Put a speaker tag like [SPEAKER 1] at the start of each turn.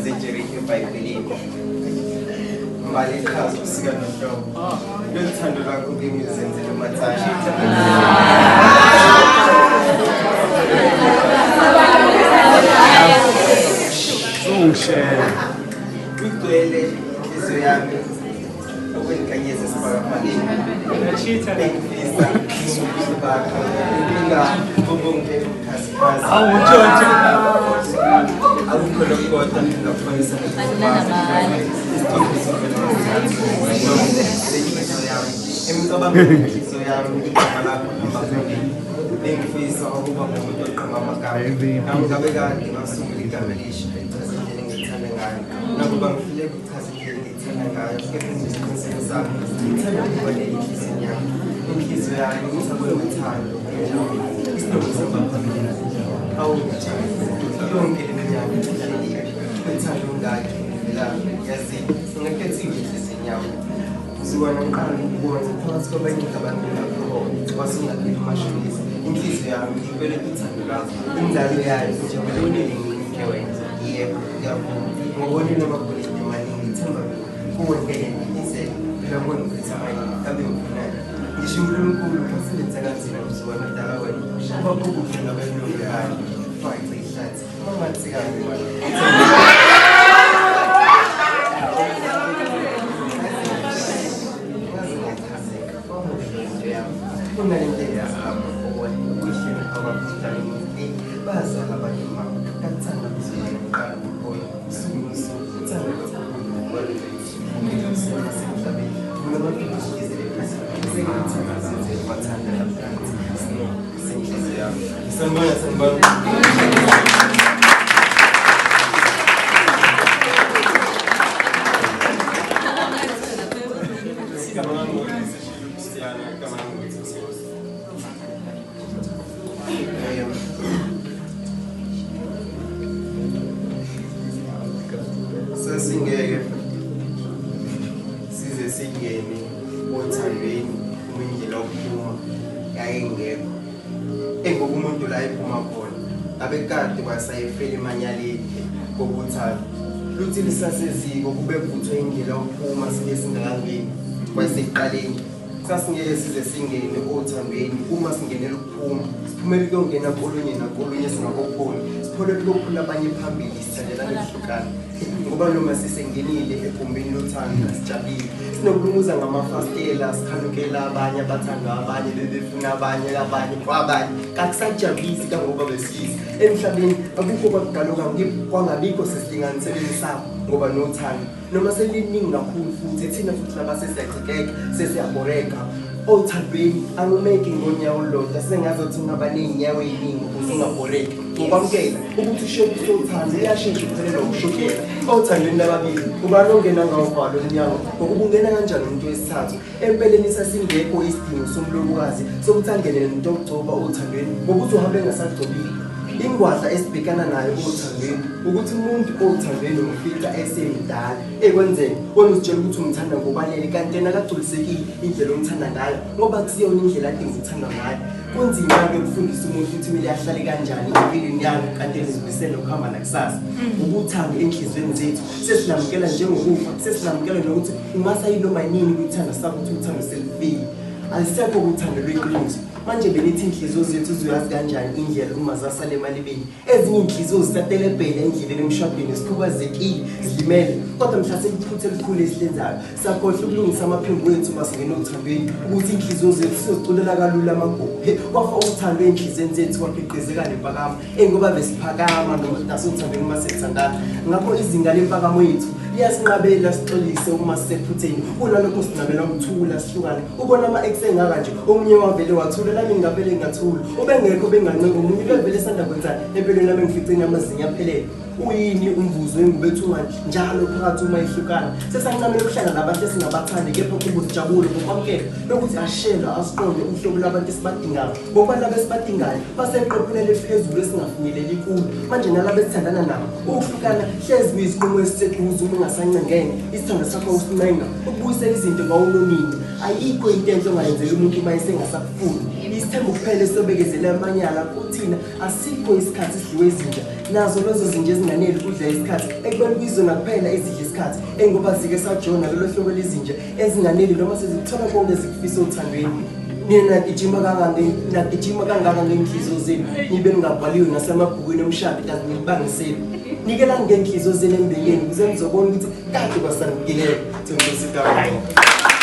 [SPEAKER 1] zeJeriko eBhayibhelini. Mbali ichaza ubusika nohlobo. Lolu thando lwakho kimi luzenzele umathanda. Kugcwele inhliziyo yami okwenkanyezi esibhakabhakeni. Bengifisa ubuhle bakho ngingabubonke ubukhazikhazi. Akukho lokukodwa engingakufanisa isithombe yami. Emicabangweni yenhliziyo yami igama lakho lihamba phambili. Bengifisa ukuba ngumuntu oqamba amagama. Ngabe kade ngasungula igama elisha elichaza indlela engikuthanda ngayo. Nakuba ngihluleka ukuchaza indlela engikuthanda ngayo, kepha ngiyisiqiniseko sami ngithanda ukuba enhliziyweni yami. Inhliziyo yami ithabwe uthando enjabulile. Isithombe sihamba phambili. Awu ngijabule. Yonke le minyaka ihleliphi. Uthando ngakhe ngivelaphi. Yazi ngakhethiwe enhliziyweni yami. Mzukwana ngiqala ukubona phakathi kwabaningi abantu ngakhona kwase ungapheli umashonisa. Inhliziyo yami ikweleta uthando lwakho. Inzalo yayo injabulile nginike wena. Yebo, ngiyavuma. Ngobonile amagolide amaningi ithemba mina. Kuwe ngeke ngiqiniseke. Phela kuwe ngiphethe amaningi. Ngabe ngifunani? Ngisho uNkulunkulu wasebenza kanzima mzukwana dala wena. Ubapha ukudla nabelungu ekhaya. Face ihlathi. Mangathi kabi wena. Sanibona, sanibona. Igama lami nguSishilo Christiana, igama lami nguThusikosi. Sasingeke size singene othandweni uma indlela yokuphuma yayingekho. Engoba umuntu la ephuma khona ngabe kade kwasayefela emanyaleni kokuthanda. Luthi lisaseziko kube kuvuthwe indlela yokuphuma sibe singakangeni kwasekuqaleni. Sasingeke size singene othandweni uma singenela ukuphuma. Siphumela ukuyongena kolunye nakolunye singakopholi. Siphole kulokhula abanye phambili sithandelana ukuhlukana. Ngoba noma sisengenile egumbini lothando sijabulile. Sinokulunguza ngamafastela sikhanukela abanye abathandwa abanye bebefuna abanye abanye kwabanye. Kakusajabulisi kangoba besifisa. Emhlabeni akukho kwakudala kwangabikho sesilinganiselweni sabo ngoba nothando noma seliningi kakhulu futhi thina futhi laba sesiyachikeka sesiyabhoreka. Othandweni angumeki ngonyawo olulodwa sengazothi ungaba ney'nyawo ey'ningi ukuze ungabhoreki. Ngokwamukela ukuthi ushefu sothando uyashesha ukuphelelwa ushukela. Othandweni lababili ubani ongena ngawuvalo umnyango ngokuba ungena kanjani umuntu wesithathu. Empeleni sasingekho isidingo somlobokazi sokuthi angene nomuntu okugcoba othandweni ngokuthi uhambe engasagcobile. Ingwadla esibhekana nayo othandweni ukuthi umuntu othandweni umfica esemdala. Ekwenzeni wena uzitshela ukuthi umthanda ngokwanele kanti yena akagculisekile indlela omthanda ngayo ngoba kusiyona indlela adinga ukuthandwa ngayo. Kunzima-ke ukufundisa umuntu ukuthi kumele ahlale kanjani empilweni yakhe kanti ezimisele ukuhamba nakusasa. Ukuthando enhliziyweni zethu sesilamukela njengokufa, sesilamukela nokuthi ungasayi noma yini kuyithanda sakho ukuthi uthando selufile. Alisekho uthando lweqiniso. Manje benithi inhliziyo zethu ziyoyazi kanjani indlela uma zasala emalibeni? Ezinye inhliziyo zisatelebhela endleleni emshadweni zikhubazekile, zilimele. Kodwa mhla seliphutha elikhulu esilenzayo, siyakhohlwa ukulungisa amaphimbo wethu uma singena othandweni ukuthi inhliziyo zethu siyoziculela kalula amagugu. He, kwafa uthando ey'nhliziyweni zethu kwakhiqizeka nempakamo. Eyi ngoba besiphakama nasothandweni uma sithandana. Ngakho izinga lempakamo yethu liyasinqabela sixolise uma sisephutheni. Kunalokho sinqabela ukuthula sihlukane. Ubona ama-ex engaka nje, omunye wavele wathula, nami ngingavele ngathula. Ubengekho bengancenga omunye ubevele esanda kwenzani empilweni yami ngifice inamazinyo aphelele. Uyini umvuzo wengubo ethungwa njalo phakathi uma ihlukana? Sesancamela ukuhlala nabantu esingabathandi kepha kubo sijabule ngokwamukela lokuthi ashelwa asiqonde uhlobo lwabantu esibadingayo. Ngokuba laba esibadingayo baseqophelele eliphezulu esingafinyeleli kulo. Manje nalaba esithandana nabo ukuhlukana hlezi kuyisinqumo esiseduze uma ungasancengene isithando sakho usincenga ukubuyisela izinto ngawunonini. Ayikho into enhle ongayenzela umuntu uma esengasakufuni. Isithembu kuphela esobekezela amanyala kuthina asikho isikhathi sidliwe izinja nazo lezo zinja ezinganeli kudla isikhathi ekubeni kuyizona kuphela ezidla isikhathi engoba zike sajona lolo hlobo lezinja ezinganeli noma sezikuthola konke ezikufisa othandweni. Nina nagijima kangaka nagijima kangaka ngey'nhliziyo zenu nibe ningabhaliwe nasemabhukwini omshado kazi nilibangiseni. Nikelani ngey'nhliziyo zenu embekeni ukuze nizobona ukuthi kade kwasanukilele. Thembisa igama.